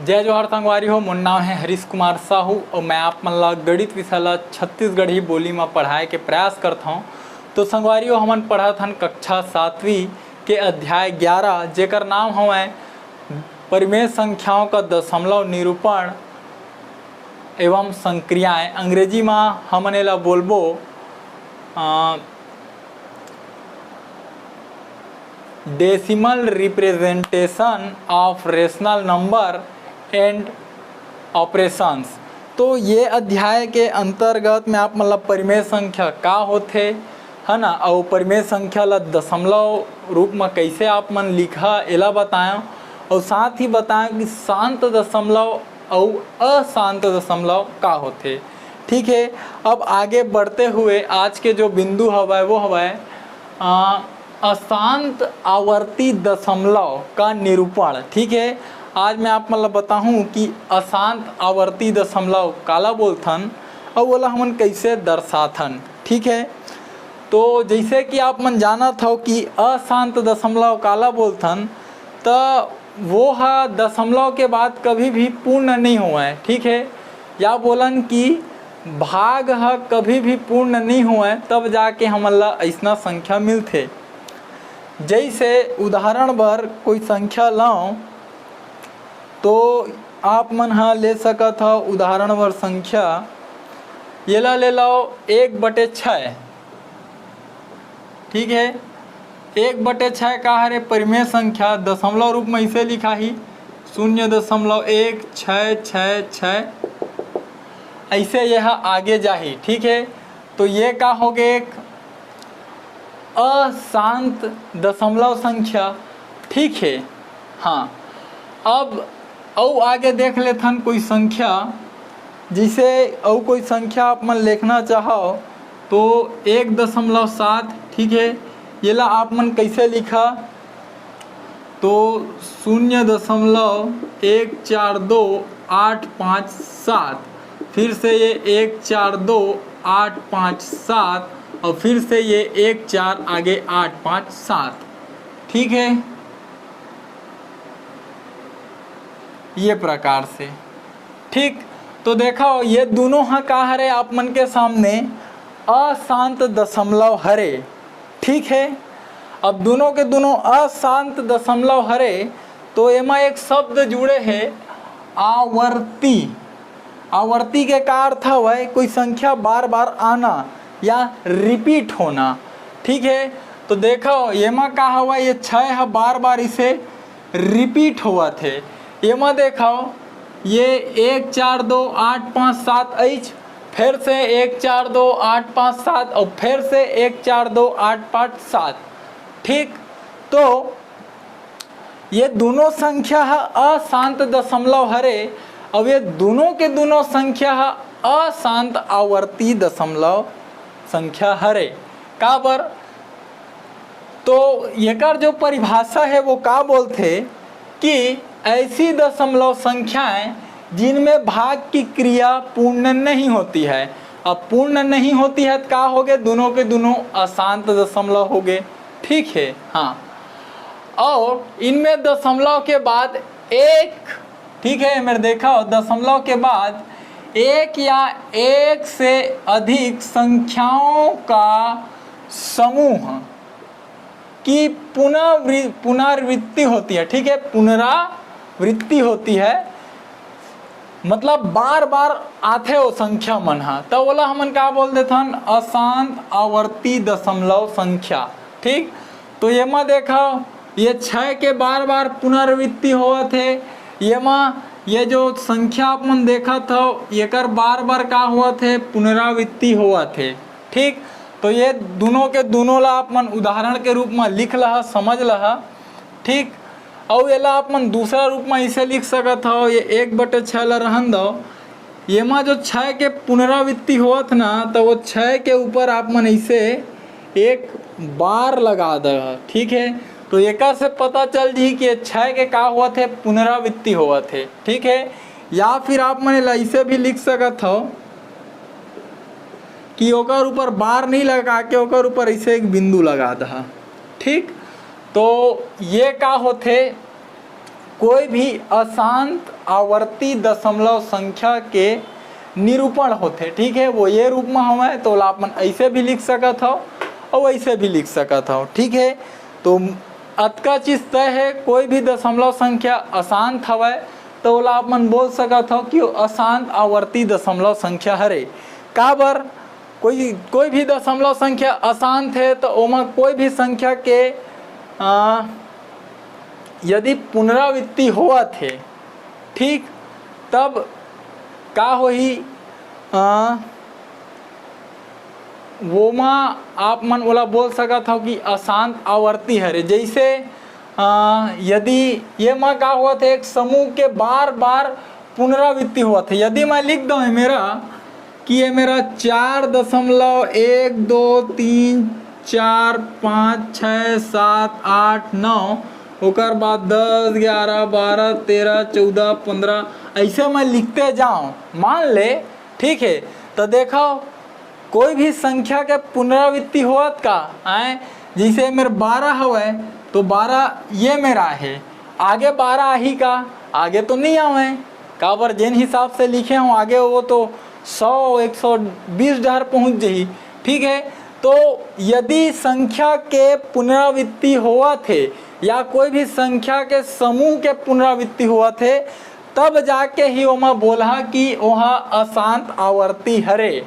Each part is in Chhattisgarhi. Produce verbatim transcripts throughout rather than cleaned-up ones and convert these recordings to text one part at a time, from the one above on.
जय जोहार संगवारी हो, मोर नाम है हरीश कुमार साहू और मैं आप मन ला गणित विषय ला छत्तीसगढ़ी बोली में पढ़ाए के प्रयास करत हौं। तो संगवारी हो, हमन पढ़त हन कक्षा सातवीं के अध्याय ग्यारह, जेकर नाम हवय परिमेय संख्याओं का दशमलव निरूपण एवं संक्रियाएं। अंग्रेजी में हमन एला बोलबो, अ, Decimal Representation of Rational Number and Operations। तो ये अध्याय के अंतर्गत में आप मन ला परिमेय संख्या का होथे, है ना, अउ परिमेय संख्या ला दशमलव रूप में कैसे आप मन लिखा, एला बताएं, और साथ ही बताएं कि शांत दशमलव अउ अशांत दशमलव का होथे। ठीक है, अब आगे बढ़ते हुए आज के जो बिंदु हवय वो हवय, अ, अशांत आवर्ती दशमलव का निरूपण। ठीक है, आज मैं आप मन ला बताहूँ कि अशांत आवर्ती दशमलव काला बोलथन अउ ओला हमन कैसे दर्शाथन। ठीक है, तो जैसे कि आप मन जानत हव कि अशांत दशमलव काला बोलथन, त वो ह दशमलव के बाद कभी भी पूर्ण नहीं होवय। ठीक है, या बोलन कि भाग ह कभी भी पूर्ण नहीं होवय, तब जाके हमन ला अइसना संख्या मिलथे। जैसे उदाहरण बर कोई संख्या लव, तो आप मन ह ले सकत हव उदाहरण बर संख्या, येला ले लव एक बटे छः। ठीक है, एक बटे छः का हरे परिमेय संख्या, दशमलव रूप में इसे लिखाही, शून्य दशमलव एक छः छः छः, ऐसे यह आगे जाही। ठीक है, तो ये का हो गए, एक अशांत दशमलव संख्या। ठीक है, हाँ, अब अउ आगे देख लेथन कोई संख्या, जैसे अउ कोई संख्या आप मन लिखना चाहो तो एक दशमलव सात। ठीक है, येला आप मन कैसे लिखा, तो शून्य दशमलव एक चार दो आठ पाँच सात, फिर से ये एक चार दो आठ पाँच सात, और फिर से ये एक चार आगे आठ पाँच सात। ठीक है, ये प्रकार से। ठीक, तो देखो, ये दोनों ह का हरे आप मन के सामने, अशांत दशमलव हरे। ठीक है, अब दोनों के दोनों अशांत दशमलव हरे, तो एमा एक शब्द जुड़े है, आवर्ती। आवर्ती के का अर्थ हवय? कोई संख्या बार बार आना या रिपीट होना। ठीक है, तो देखो, एमा का हवय, ये छः ह बार बार इसे रिपीट होवत हे। एमा देखो, ये एक चार दो आठ पाँच सात अइच, फिर से एक चार दो आठ पाँच सात और फिर से एक चार दो आठ पाँच सात। ठीक, तो ये दोनों संख्या ह अशांत दशमलव हरे, और ये दोनों के दोनों संख्या ह अशांत आवर्ती दशमलव संख्या हरे। काबर? तो एकर जो परिभाषा है वो का बोलथे कि ऐसी दशमलव संख्याएं जिनमें भाग की क्रिया पूर्ण नहीं होती है। अब पूर्ण नहीं होती है तो का हो गए, दोनों के दोनों अशांत दशमलव हो गए। ठीक है, हाँ, और इनमें दशमलव के बाद एक, ठीक है, मेरे देखा हो, दशमलव के बाद एक या एक से अधिक संख्याओं का समूह की पुनर्वृ-, पुनरावृत्ति होती है। ठीक है, पुनरावृत्ति होती है, मतलब बार बार आथे वो संख्या मन ह, त ओला हमन का बोल देथन, अशांत आवर्ती दशमलव संख्या। ठीक, तो ये मा देखा, ये छः के बार बार पुनरावृत्ति होवत हे, ये मा ये जो संख्या आप मन देखत हो, एकर बार बार का होवत हे, पुनरावृत्ति होवत हे। ठीक, तो ये दोनों के दोनों ला आप मन उदाहरण के रूप में लिख लहा, समझ लहा। ठीक, अउ एला आप मन दूसरा रूप में इसे लिख सकत हो, ये एक बटे छः ला रहन दो, ये मा जो छः के पुनरावृत्ति होवत ना, तो वो छः के ऊपर आप मन इसे एक बार लगा दे। ठीक है, तो एकर से पता चल जी कि ये छः के का होवत हे, पुनरावृत्ति होवत हे। ठीक है, या फिर आप मन एला इसे भी लिख सकत हो कि ओकर ऊपर बार नहीं लगा के ओकर ऊपर इसे एक बिंदु लगा दहा। ठीक, तो ये का होथे, कोई भी अशांत आवर्ती दशमलव संख्या के निरूपण होथे, ठीक है, वो ये रूप में हवय, तो ओला आप मन ऐसे भी लिख सकत हव और ऐसे भी लिख सकत हव, ठीक है। तो अतका चीज तय है, कोई भी दशमलव संख्या अशांत हवय, तो ओला आप मन बोल सकत हव कि वो अशांत आवर्ती दशमलव संख्या हरे। काबर? कोई, कोई भी दशमलव संख्या अशांत है, तो ओमा कोई भी संख्या के, आ, यदि पुनरावृत्ति होवत है, ठीक, तब का होही? आ, वोमा आप मन ओला बोल सकत हव कि अशांत आवर्ती हरे। जैसे, आ, यदि ये मा का होवत है, एक समूह के बार बार पुनरावृत्ति होवत है, यदि मैं लिख दो है मेरा कि ये मेरा चार दशमलव एक दो तीन चार पाँच छः सात आठ नौ, ओकर बाद दस, ग्यारह, बारह, तेरह, चौदह, पन्द्रह, ऐसे मैं लिखते जाऊँ, मान ले, ठीक है। तो देखो, कोई भी संख्या के पुनरावृत्ति होवत का आए, जैसे मेरे बारह हवय, तो बारह ये मेरा है, आगे बारह आही का? आगे तो नहीं आवे, काबर जेन हिसाब से लिखे हूँ आगे वो तो सौ एक सौ बीस डहर पहुँच जही, ठीक है। तो यदि संख्या के पुनरावृत्ति होवत है या कोई भी संख्या के समूह के पुनरावृत्ति होवत है, तब जाके ही ओमा बोलहा कि ओहा अशांत आवर्ती हरे।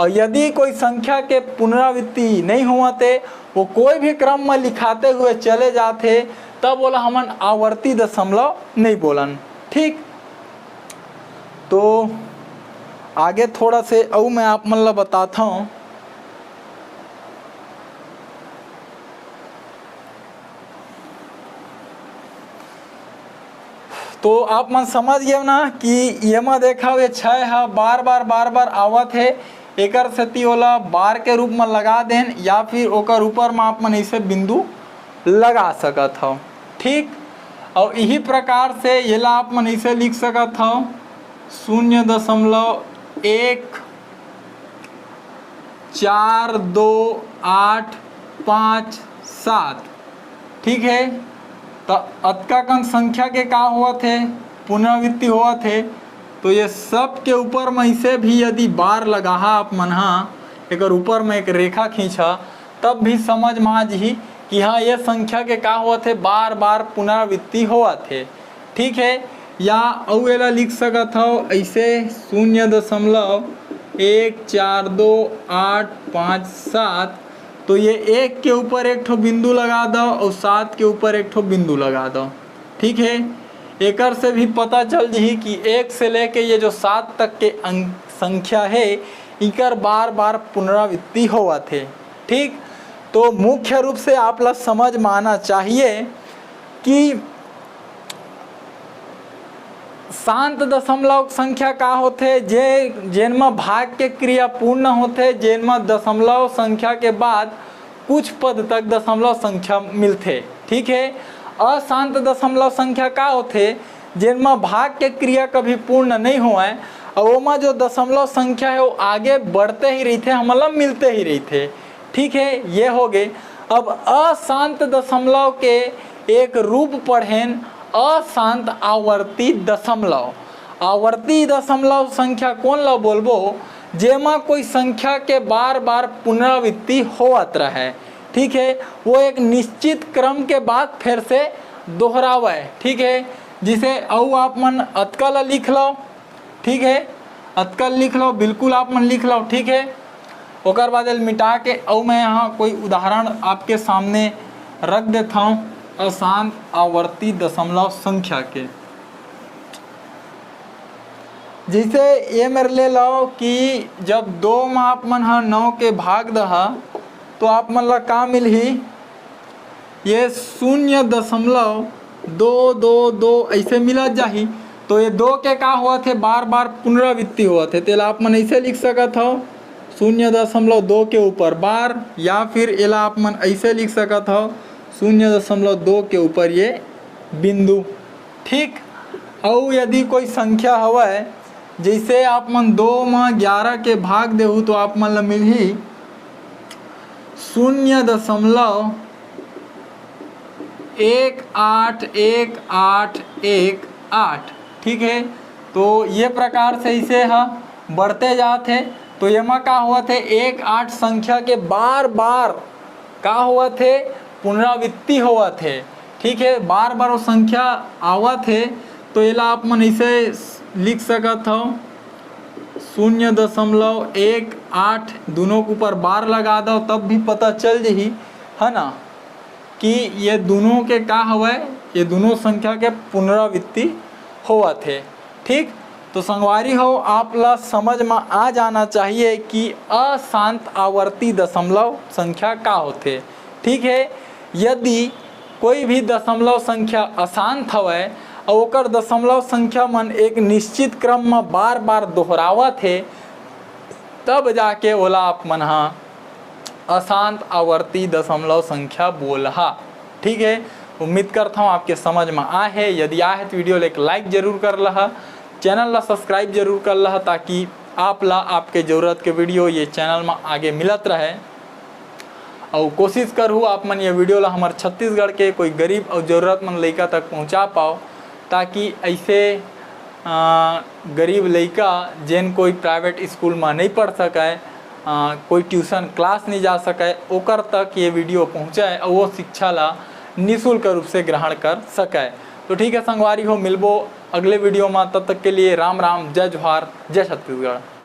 और यदि कोई संख्या के पुनरावृत्ति नहीं होवत है, वो कोई भी क्रम में लिखाते हुए चले जाते, तब ओला हमन आवर्ती दशमलव नहीं बोलन। ठीक, तो आगे थोड़ा से अउ मैं आप मन ला बताता हूँ। तो आप मन समझ गए ना कि ये मा देखा, ये छः ह बार बार बार बार आवत है, एकर सेती ओला बार के रूप में लगा देन या फिर ओकर ऊपर में आप मन इसे बिंदु लगा सकत हव। ठीक, और यही प्रकार से येला आप मन इसे लिख सकत हव, शून्य दशमलव एक चार दो आठ पाँच सात। ठीक है, तो अतका कन संख्या के का होवत है, पुनरावृत्ति होवत है। तो ये सब के ऊपर में इसे भी यदि बार लगाहा आप मन हा, एकर ऊपर में एक रेखा खींचा, तब भी समझ में आ जही कि हाँ, ये संख्या के का होवत है, बार बार पुनरावृत्ति होवत है। ठीक है, या अउ एला लिख सकत हव ऐसे, शून्य दशमलव एक चार दो आठ पाँच सात। तो ये एक के ऊपर एक ठो बिंदु लगा दो और सात के ऊपर एक ठो बिंदु लगा दो। ठीक है, एकर से भी पता चल जही कि एक से लेके ये जो सात तक के अंक संख्या है, इकर बार बार पुनरावृत्ति होवत है। ठीक, तो मुख्य रूप से आप ला समझ में आना चाहिए कि शांत दशमलव संख्या का होथे, जे जेन म भाग के क्रिया पूर्ण होथे, जेन म दशमलव संख्या के बाद कुछ पद तक दशमलव संख्या मिलथे। ठीक है, अशांत दशमलव संख्या का होथे, जेन म भाग के क्रिया कभी पूर्ण नहीं होवय, अउ ओमा जो दशमलव संख्या है वो आगे बढ़ते ही रहिथे, हमन ला मिलते ही रहिथे। ठीक है, ये हो गए। अब अशांत दशमलव के एक रूप पढ़ेन, अशांत आवर्ती दशमलव। आवर्ती दशमलव संख्या कोन ला बोलबो, जेमा कोई संख्या के बार बार पुनरावृत्ति होवत रहे। ठीक है, वो एक निश्चित क्रम के बाद फिर से दोहरावे। ठीक है, जिसे अउ आप मन अतका ला लिख लो। ठीक है, अतका लिख लो, बिल्कुल आप मन लिख लो। ठीक है, ओकर बाद एल मिटा के अउ मैं यहाँ कोई उदाहरण आपके सामने रख देता हूँ अशांत आवर्ती दशमलव संख्या के। जैसे ये मेरे ले लो कि जब दो में आप मन ह नौ के भाग दहा, तो आप मन ला का मिलही? ये शून्य दशमलव दो दो दो ऐसे मिलत जाही। तो ये दो के का होवत हे, बार बार पुनरावृत्ति होवत हे। तेला आप मन ऐसे लिख सकत हव, शून्य दशमलव दो के ऊपर बार, या फिर एला आप मन ऐसे लिख सकत हव, शून्य दशमलव दो के ऊपर ये बिंदु। ठीक, अउ यदि कोई संख्या हवय, जैसे आप मन दो म ग्यारह के भाग देहू, तो आप मन ल मिलही शून्य दशमलव एक आठ एक आठ एक आठ। ठीक है, तो ये प्रकार से इसे ह बढ़ते जात हे। तो एमा का होवत हे, एक आठ संख्या के बार बार का होवत हे, पुनरावृत्ति होवत हे। ठीक है, बार बार वो संख्या आवत हे, तो एला आप मन इसे लिख सकत हव, शून्य दशमलव एक आठ, दोनों के ऊपर बार लगा दो, तब भी पता चल जही, है ना, कि ये दोनों के का हवय, ये दोनों संख्या के पुनरावृत्ति होवत हे। ठीक, तो संगवारी हो, आप ला समझ में आ जाना चाहिए कि अशांत आवर्ती दशमलव संख्या का होथे। ठीक है, यदि कोई भी दशमलव संख्या अशांत हवय अउ ओकर दशमलव संख्या मन एक निश्चित क्रम म बार बार दोहरावत हे, तब जाके ओला आप मन ह अशांत आवर्ती दशमलव संख्या बोलहा। ठीक है, उम्मीद करता हूँ आपके समझ में आए है। यदि आए है तो वीडियो ला एक लाइक जरूर कर लहा, चैनल ला सब्सक्राइब जरूर कर लहा, ताकि आप ला आपके जरूरत के वीडियो ये चैनल में आगे मिलत रहे। अउ कोशिश करहू आप मन ये वीडियो ला हमर छत्तीसगढ़ के कोई गरीब अउ जरूरतमंद लइका तक पहुँचा पाओ, ताकि ऐसे अ, गरीब लइका जेन कोई प्राइवेट स्कूल में नहीं पढ़ सकय, अ, कोई ट्यूशन क्लास नहीं जा सकय, ओकर तक ये वीडियो पहुँचय अउ वो शिक्षा ला निःशुल्क रूप से ग्रहण कर सकय। तो ठीक है संगवारी हो, मिलबो अगले वीडियो में, तब तक के लिए राम राम, जय जोहार, जय छत्तीसगढ़।